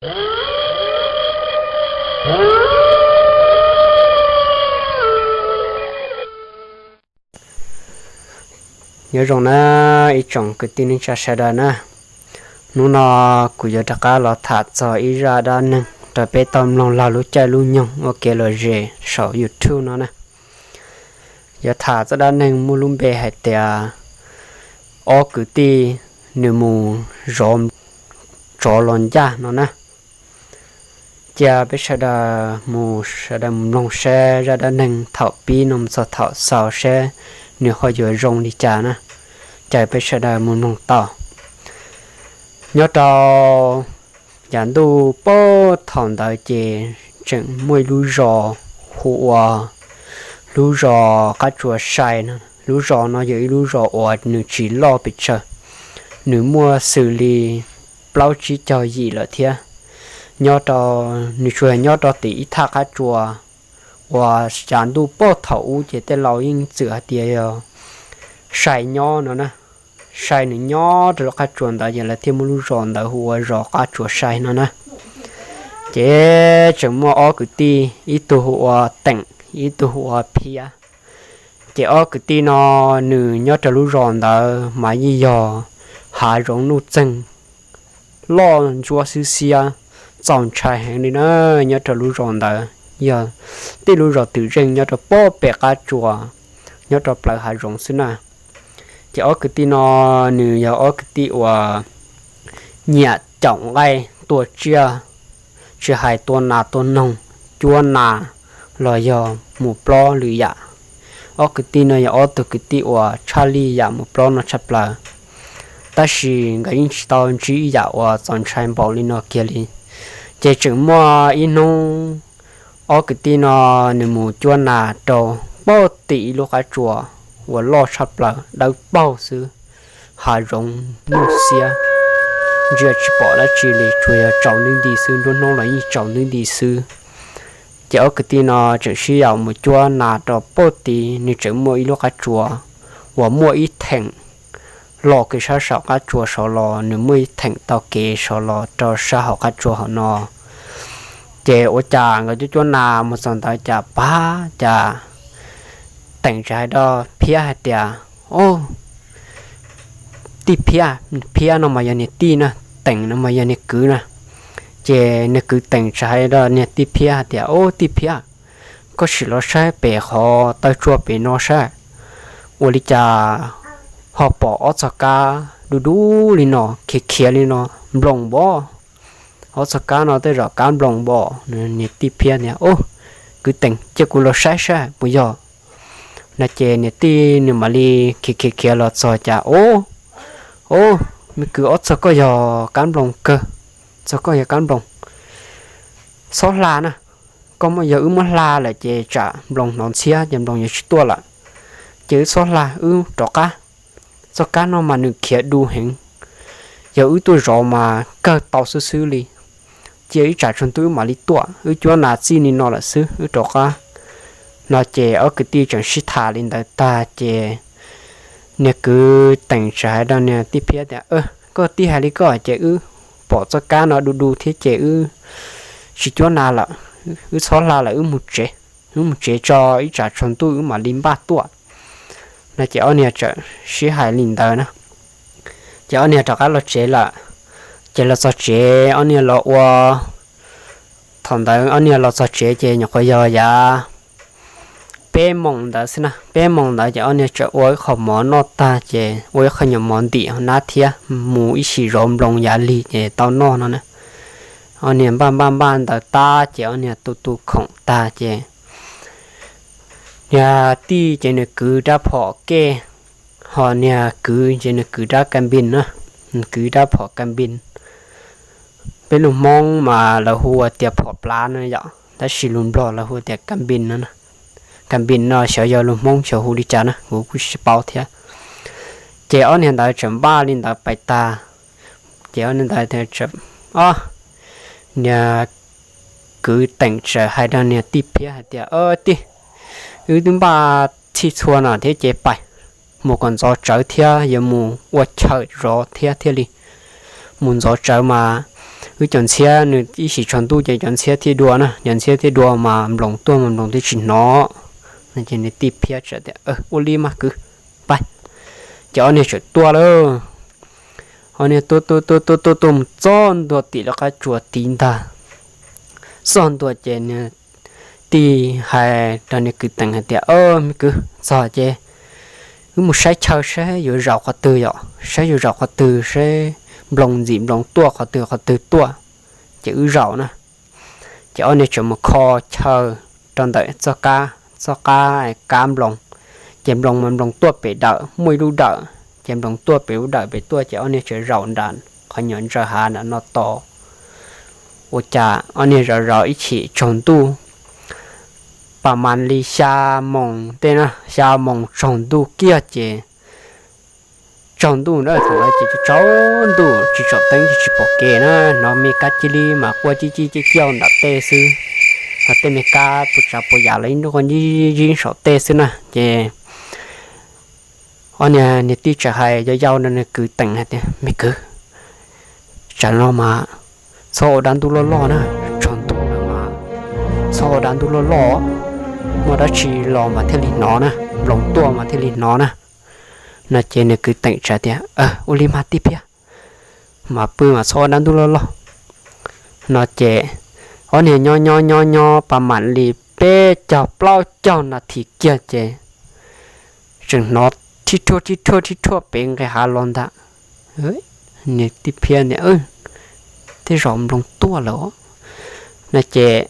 Nyob zoo na ib tsoom kwv tij neej tsa sawv daws na, hnub no kuv yuav rov qab los tham txog ib zaj dab neeg rau peb tau mloog laug lub caij lub nyoog ua kev lom zem saum YouTube no na. Yuav tham txoj dab neeg muaj lub npe hais tias ob kwv tij nws mus zov tsov los ncaj no na. Cia peb sawv daws mus, sawv daws mus mloog saib zaj dab neeg thaum pib no mus txog thaum xaus saib nws ho yuav zoo li cas na. Cia peb sawv daws mus mloog tau. Nyob rau yav ntuj puag thaum ntawd ces tseem muaj ib lub zos hu ua lub zos Qab Tsuas Sai no. Lub zos no yog ib lub zos uas nws tsis loj pes tsawg, nws muaj xws li plaub tsib caug yim lawm thiab. Nyob rau, nws tsuas nyob rau tim ib thaj qab tsuas uas yav ntuj puag thaum ub ces tej laus yeej txwm hais tias yog Sai nyob no na. Sai nws nyob rau lub qab tsuas ntawd ces lawv thiaj muab lub zos ntawd hu ua zos Qab Tsuas Sai no na. Ces tseem muaj ob kwv tij, ib tug hu ua Teem, ib tug hu ua Phiab. Ces ob kwv tij no nws nyob rau lub zos ntawd mas yeej yog hav zoov nuj txeeg loj ntsuab xwb xiab, txaus ntshai heev li na. Nyob rau lub zos ntawd yog tib lub zos twm zeej nyob rau puag pem qab tsuas, nyob rau plawv hav zoov xwb na. Ces ob kwv tij no nws yog ob kwv tij uas nyiam caum nqaij tua tsiaj, tsis hais tua nas tua noog, cuab nas los yog mus plob lwm yam. Ob kwv tij no yog ob tug kwv tij uas tshaj lij yam mus plob no tshaj plaws, tab sis nkawd yeej tsis tau ntsib ib yam uas txaus ntshai npaum li no kiag li. Ces tseem muaj ib hnub ob kwv tij no nws mus cuab nas rau puag tim ib lub qab tsuas uas loj tshaj plaws dawb paug xwb, hav zoov nuj xiab, ntsia tsis pom dab tsi li, tsuas yog tsaus ntuj nti xwb, nruab hnub los yeej tsaus ntuj nti xwb. Ces ob kwv tij no tseem sib yaum mus cuab nas rau puag tid, nws tseem muaj ib lub qab tsuas uas muaj ib theem los kev sab saum qab tsuas saud los, nws muaj ib theem taug kev saud los rau sab hauv qab tsuas hauv no. Ces ua cas nkawd cuab cuab nas mus txog ntawd cas pab cas Teem txawm hais rau Phiab hais tias, Au, tij Phiab, Phiab no mas yog niag tij na, Teem no mas yog niag kwv na. Ces niag kwv Teem txawm hais rau niag tij Phiab hais tias, Au tij Phiab, koj sim los saib pem qhov taw tsua pem no saib, ua li cas ho pom ob txoj kab du du li no, khiav khiav li no, nploos npov. Ob txoj kab no tej zaum kab nploos npov. Niag tij Phiab tias, Au, kwv Teem, cia kuv los saib saib puas yog. No ces niag tij nws mam li khiav khiav khiav los txog cas, Au, au, me kwv, ob txoj koj yog kab nploos kawg, txoj koj yog kab nploos. Txhob hla na, koj muab, yog wb muab hla lawm ces tsam nploos hnov ntxhiab ces nploos yuav tsis tuaj lawm. Ces wb txhob hla, wb rov qab. Txoj kab no mas nws khiav du heev, yog wb tuaj zov mas kawg tau xwb xwb li. Cia wb tsam tsaus ntuj wb mam li tuaj, wb cuab nas txij li no lawm xwb, wb rov qab. No ces ob kwv tij tseem sib tham li ntawd tag ces niag kwv Teem txawm hais rau niag tij Phiab tias, Koj tij hais li koj ces wb pom txoj kab no du du thiab ces wb tsis cuab nas lawm, wb txhob hla lawm, wb mus tsev. Wb mus tsev tso, ib tsam tsaus ntuj wb mam li npaj tuaj. No ces ob niag txawm sib hais li ntawd na. Ces ob niag rov qab los tsev lawm. Ces los txog tsev, ob niag los ua, thaum ntawd ob niag los txog tsev ces nyuam qhuav yog yav peb moos ntawd xwb na. Peb moos ntawd ces ob niag txawm ua ib qho mov noj tag ces ua ib qho nyuam mov ntim hauv hnab thiab mus ib sim zov nploos yav lig ces tau noj no na. Ob niag npaj npaj npaj ntawd tag ces ob niag tu tu khoom tag ces niag tij ces nws kwv rab phom kej, ho niag kwv ces nws kwv rab ka npis na, nws kwv rab phom ka npis. Peb lus Hmoob mas lawv hu ua tias phom plav no yom, tab sis lus Nplog lawv hu tias ka npis no. Ka npis no xyov yog lus Hmoob xyov hu li cas na, kuv kuj tsis paub thiab. Ces ob niag ntawd txawm npaj li ntawd pais tag, ces ob niag ntawd, o, niag kwv Teem txawm hais rau niag tij Phiab hais tias, Tij, wb twb npaj txhij txhua no thiab ces pais, mus kom ntxov tsawv thiab yuav mus ua chaw zov thiab thiaj li. Mus ntxov tsawv mas Wb cov ntxhiab nws ib sim tsaus ntuj ces cov ntxhiab thiaj dua na, cov ntxhiab thiaj dua mas nploos tuaj mas nploos twb tsis hnov. Ces nws tij Phiab txawm tias, Ua li mas kwv, pab. Ces ob niag txawm tuaj lawm. Ob niag tuaj tuaj tuaj tuaj tuaj tuaj mus txog ntua tim lawv qab tsuas tid ntag. Txog ntua ces nws tij hais rau nws kwv Teem hais tias, Me kwv, txog ces wb mus saib chaw saib yuav zaum qhov twg yom, saib yuav zaum qhov twg, saib nploos ntxim nploos tuaj qhov twg qhov twg tuaj, ces wb zaum na. Ces ob niag tseem mus kho chaw rau ntawm txoj kab, txoj kab kab nploos. Ces nploos mas nploos tuaj pem dawm, muaj ib lub dawm, ces nploos tuaj pem lub dawm pem tuaj ces ob niag tseem zaum nram qhov nyuam ntsaws hav nram no tos. Ua cas ob niag zaum zaum ib chim tsaus ntuj, pas mas li xya moos tej na, xya moos tsaus ntuj kiag ces tsaus ntuj na, thaum ntawd ces tsaus ntuj tsis tsom teeb ces tsis pom kev na, hnov me kab cia li mas quaj cib cib cib ciaj nram tej xwb. Ho tej me kab puas tsav puas yam los ib nrub quaj yib yib saum tej xwb na. Ces ob niag niag tij txawm hais yau yau rau nws kwv Teem hais tias, Me kwv, tsam no mas txhob ua dab ntub loj loj na, tsaus ntuj lawm mas txhob ua dab ntub loj loj, muaj dab tsi los mas thiaj li hnov na, nploos tuaj mas thiaj li hnov na. No ces nws kwv Teem txawm tias, Ua li mas tij Phiab, mas pw mas txhob ua dab ntub loj loj. No ces ob niag nyob nyob nyob nyob pas mam li peb caug plaub caug nas this kiag ces tseem hnov thib rhuaj thib rhuaj thib rhuaj pem nqe hav los ntag. Nws tij Phiab tias, Tej zaum nploos tuaj lawm. No ces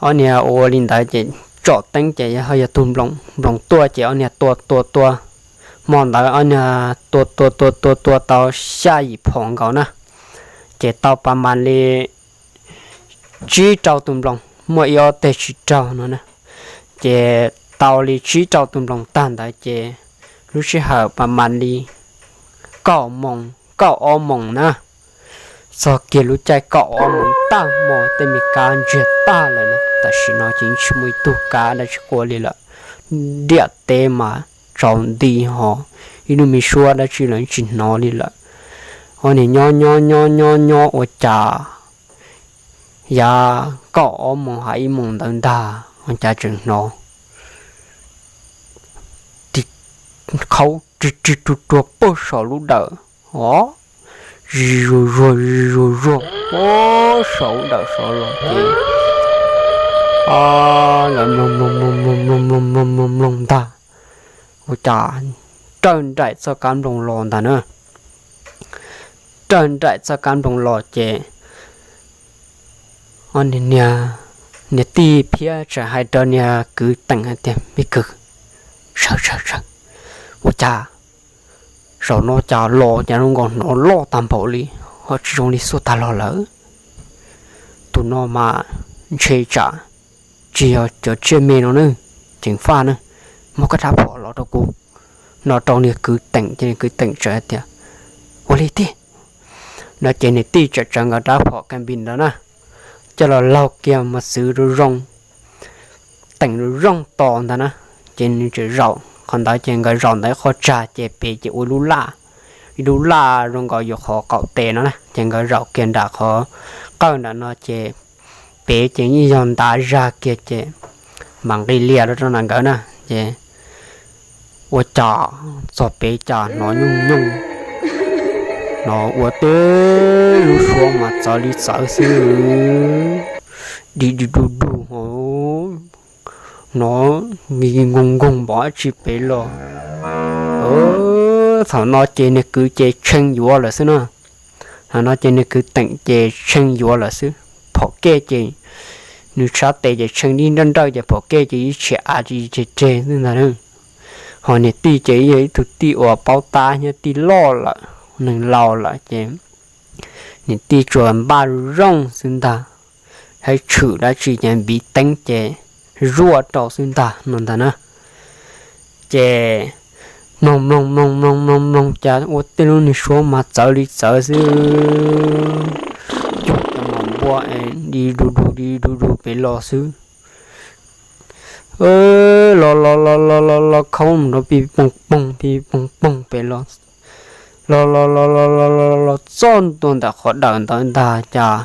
ob niag ua li ntawd ces tsom teeb ces yog tus nploos tuaj ces ob niag tua tua tua. Hmo ntawd ob niag tua tua tua tua tua tau xya yim phom nkaus na, ces tau pas mam li tsib rau tus nploos, muaj ib ob teg tsis raug no na. Ces tau li tsib rau tus nploos tag ntawd ces lub sij hawm pas mam li kaum moos kaum ob moos na, txog kiag lub caij kaum ob moos tag hmo tej me kab ntsiag tag lawm na, tam sim no ces tsis muaj ib tug kab dab tsi quaj li lawm. Ntiaj teb mas tsaus nti ho ib lub me suab dab tsi los tsis hnov li lawm. Ob niag nyob nyob nyob nyob nyob ua cas yav kaum ob moos ha ib moos ntawd ntag ua cas tseem hnov qhaub rig rig ruag ruag pag saum lub dawm os, zig zuag zuag zig zuag zuag pag saum lub dawm saud los ces lawv mloog mloog mloog mloog mloog mloog mloog mloog mloog ntag, ua cas raws nraim txoj kab nploos los ntag na. Raws nraim txoj kab nploos los ces niag tij Phiab txawm hais rau niag kwv Teem hais tias, Me kwv, sawv sawv sawv, ua cas zaum no cas los cas zoo nkaus hnov loj tag npaum li, ho tsis zoo li xuaj tag los lawm. Tus no mas ntshe tsam tsis yog cov tsiaj me no ne, ceev faj ne, muab koj rab phom los rau kuv. No rau niag kwv Teem ces niag kwv Teem txawm hais tias, Ua li tij. No ces niag tij txawm tsawv nkaus rab phom kas npis ntawd na, coj los laug kiag mos txwv zoo zoo, teem zoo zoo tos ntag na. Ces nws txawm zaum qhov ntawd ces nkawd zaum ntawm qhov tsag ces pem ces ua ib lub laj zoo nkaus yuav qhov qaum tes no na, ces nkawd zaum kiag nram qhov qawj nram no ces pem ces yeej yog ntav zag kiag ces mam nqis lias rau rau ntawm nkawd na. Ces ua cas txog pem cas hnov nyooj nyooj, hnov ua tej lub suab mas txawv li txawv xwb, di di du du, hnov nkoog nkoog npov dab tsi pem los. Thaum no ces niag kwv ces tshee yuav lawm xwb na. Thaum no ces niag kwv Teem ces tshee yuav lawm xwb. Phom kej ces nws sab tes ces tshee dib nrawj nrawj ces phom kej ces ib tshem av tseg tseg ntag. Ho niag tij ces yog ib tug tij uas paub tab thiab tij loj lawm, neeg laus lawm ces niag tij tsuas npaj zoo xwb ntag, hab tshwm dab tsi ces npiv teeb ces zuaj rau xwb ntag no ntag na. Ces mloog mloog mloog mloog mloog mloog cas ua tej lub niag suab mas txawv li txawv xwb, cuag cov mos npua es di du du di du du pem los xwb. Los los los los los los khaub mus nrov pij poog poog pij poog poog pem los. los los los los los los los txog ntua ntawm qhov dawm ntawd ntag cas,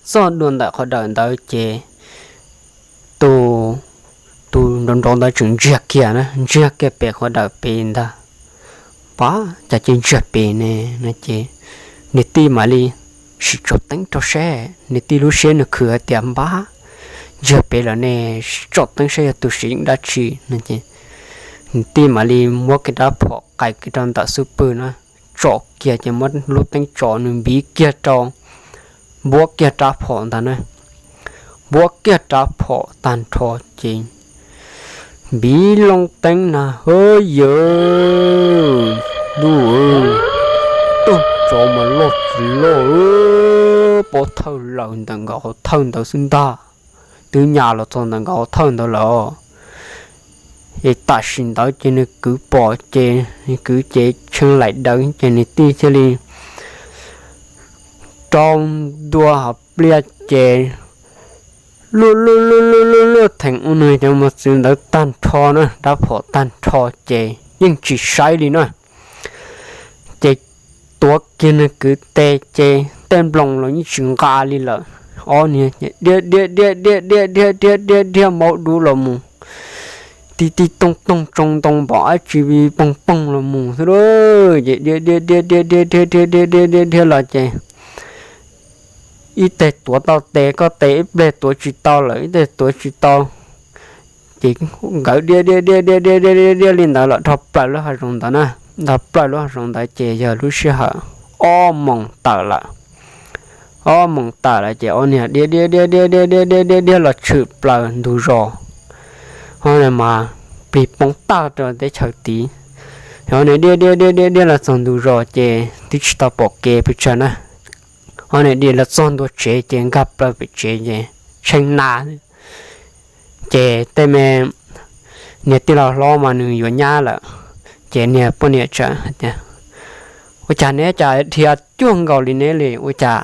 txog ntua ntawm qhov dawm ntawd ces tus, tus nrov nrov ntawd tseem ntsiag kiag na, ntsiag kiag pem qhov dawm pem ntag. Pab, cas cia ntsiag pem ne no ces niag tij mam li sim tsom teeb rau seb, niag tij lub siab nws khwv hais tias npab, ntsiag pem lawm ne, sim tsom teeb saib yog tus seev dab tsi no ces niag tij mam li muab kiag rab phom qais kiag rau ntawm xub pwg na, tsom kiag ces muab lub teeb tso nws npiv kiag rau, npuab kiag rab phom ntag na. Npuab kiag rab phom tag nrho ces npiv loo teeb na, hawb yawg, ntuj, tug tsov mas loj tsis loj, pob thawj laws ntawm nkawd hauv thawj ntawd xwb ntag, twb nyas los txog ntawm nkawd hauv thawj ntawd lawm. Es tam sim ntawd ces nws kwv pom ces nws kwv ces tshee laim daws ces nws tij thiaj li rau ntua hauv pliaj ces luaj luaj luaj luaj luaj luaj theem ua nws cov mos txwv ntawd tag nrho na, rab phom tag nrho ces yeej tsis saib li na. Ces tuav kiag nws kwv tes ces tej nploos los yeej tsis nqa li lawm. Ob niag dhia dhia dhia dhia dhia dhia dhia dhia dhia maub dub los mus, ti ti tooj tooj tsoo ntoo npom dab tsi poog poog los mus xwb. Ces dhia dhia dhia dhia dhia dhia dhia dhia dhia dhia dhia los ces ib teg tuav tau tes, koj tes ib pliag tuav tsis tau lawm, ib teg tuav tsis tau. Ces nkawd dhia dhia dhia dhia dhia dhia dhia dhia li ntawd los dhau plaws lub hav zoov ntawd na. Dhau plaws lub hav zoov ntawd ces yog lub sij hawm ob moos tawm lawm. Ob moos tawm lawm ces ob niag dhia dhia dhia dhia dhia dhia dhia dhia dhia los tshwm plaws ntug zos. Ob niag mas plig poob tag rau teb chaws tid. Ob niag dhia dhia dhia dhia dhia los txog ntug zos ces twb tsis tau pom kev pes tsawg na. Ob niag dhia los txog ntua tsev ces nkag plaws pem tsev ces tshee na. Ces tej me niag tij laug hlob mas nws yuav nyab lawm, ces niag poj niam txawm hais tias, ua cas neb cas dhia cuag nkaus li neb li, ua cas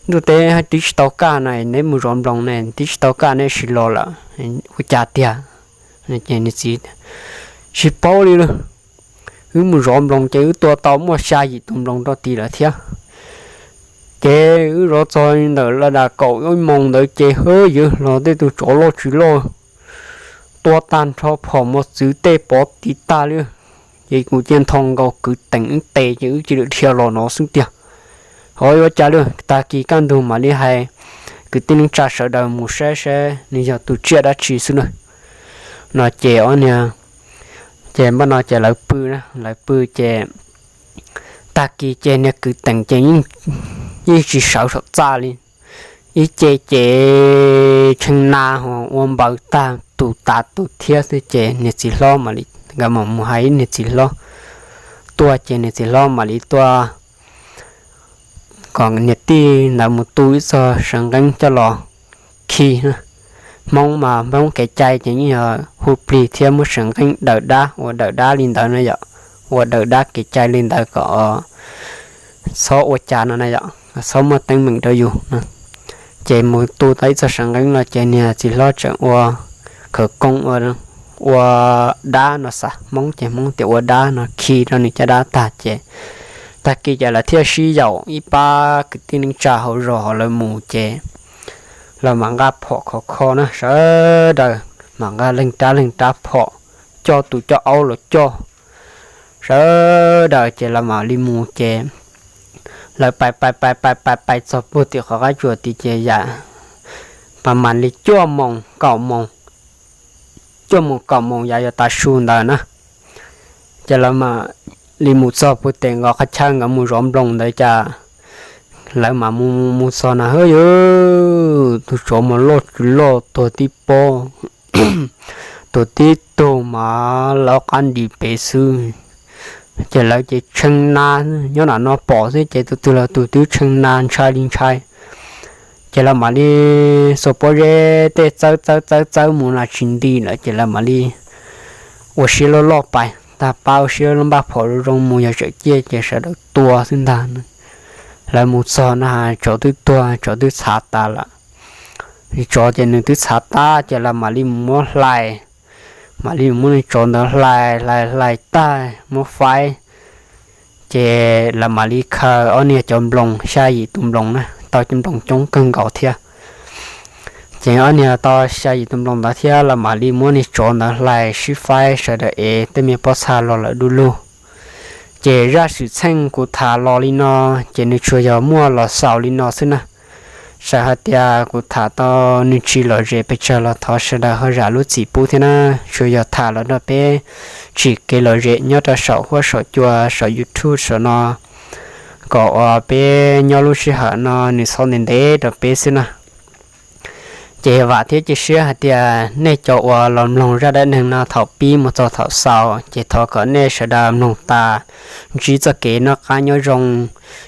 ntuj teb twb tsis tau kaj na neb mus zov nploos ne, twb tsis tau kaj neb sim los lawm, ua cas tiag? Ces nws txiv, tsis paub li lauj, wb mus zov nploos ces wb tua tau muaj xya yim tus nploos rau tid lawm thiab. Ces wb zov txog ntawm lawm das kaum ib moos ntawd ces hawb yawg los tej tus tsov loj tsis loj tua tag nrho phom mos txwv tej pov tiv tag li. Ces kuv cia nthos nkaus kwv teem wb tes ces wb cia li dhia los no xwb tiag. Ho yuav cas li, tag kis kaj ntug mam li hais kwv tij neej tsa sawv daws mus saib saib nws yog tus tsiaj dab tsi xwb na. No ces ob niag, ces npaj no ces lawv pw, lawv pw ces tag kis ces niag kwv teem ces yeej tsis sawv saum txaj li. Ib ce ces tshee na ho ua npaws tag tus tas tus thiab xwb ces niag txiv hlob mam li, nkawd mam mus hais niag txiv hlob tuaj ces niag txiv hlob mam li tuaj kom niag tij ntawd mus tu ib txog saw nqeeb coj los khi. Hmoob mas Hmoob kev cai ces yeej yog hu plig thiab muab saw nqeeb daws dab, ua daws dab li ntawd na yom, ua daws dab kev cai li ntawd kom txhob ua cas no na yom, txhob muaj teeb meem rau yus no. Ces mus tu tau ib txog saw nqeeb no ces niag txiv hlob tseem ua khawv koob ua dab no xav Hmoob ces Hmoob tias ua dab no khi rau nws caj dab tag ces tag kis ces lawv thiaj sib yaum ib pab kwv tij neej tsa hauv zos hauv lawv mus ces lawv mam nqa phom khov kho na, sawv daws mam nqa leej rab leej rab phom, coj tus coj aub los coj, sawv daws ces lawv mam li mus ces lawv pais pais pais pais pais pais txog puag tim qhov qab tsuas tid ces yam pab mam li cuaj moos kaum moos, cuaj moos kaum moos yav yuav tav su ntawd na. Ces lawv mam li mus txog puag tim nkawd qhov chaw nkawd mus zov nploos ntawd cas lawv mam mus mus txog na, hawb yawg, tus tsov mas loj tsis loj, tuag tib pob, tuag tib tug mas lawv qab nti pem xwb. Ces lawv ces tshee na, nyob nram no pom xwb ces tus twg los tus twb tshee na ntshai li ntshai. Ces lawv mam li xuas pob zeb tej txawb txawb txawb txawb mus los tsis nti lawm ces lawv mam li ua siab loj loj pais, tag pab ua siab loj npaj phom zoo zoo mus, yog tseem ciaj ces sawv daws tua xwb ntag. Lawv mus txog na, tsov twb tuag, tsov twb txhav tas lawm. Tsov ces nws twb txhav tas ces lawv mam li mus muab hlais, mam li mus muab nws tsov ntawd hlais hlais hlais tag muab faib, Ces lawv mam li khaws ob niag cov nploos, xya yim tus nploos na, tau nploos coob kawg nkaus thiab. Ces ob niag tau xya yim tus nploos ntawd thiab lawv mam li muab niag tsov ntawd hlais sib faib sawv daws es tej me pob txha los lawm du lug. Ces zaj xwm txheej kuv tham los li no, ces nws tsuas yog muaj los xaus li no xwb na. Txawm hais tias kuv tham tau nws tsis lom zem pes tsawg los thov sawv daws ho zam lub txim pub thiab na. Tsuas yog tham los nrog peb tsim kev lom zem nyob rau saum huab saum cua saum YouTube saum no, kom uas peb nyob lub sij hawm no nws txhob ntev ntev rau peb xwb na. Ces vam thiab cia siab hais tias nej cov uas los mloog zaj dab neeg no thaum pib mus txog thaum xaus, ces thov kom nej sawv daws mloog tas ntsib txoj kev noj qab nyob zoo,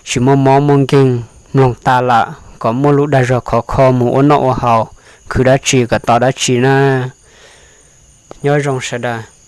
tsis muaj mob muaj nkeeg, mloog tas lawm kom muaj lub dag zog khov kho mus ua noj ua haus, khwv dab tsi kom tau dab tsi na. Nyob zoo sawv daws.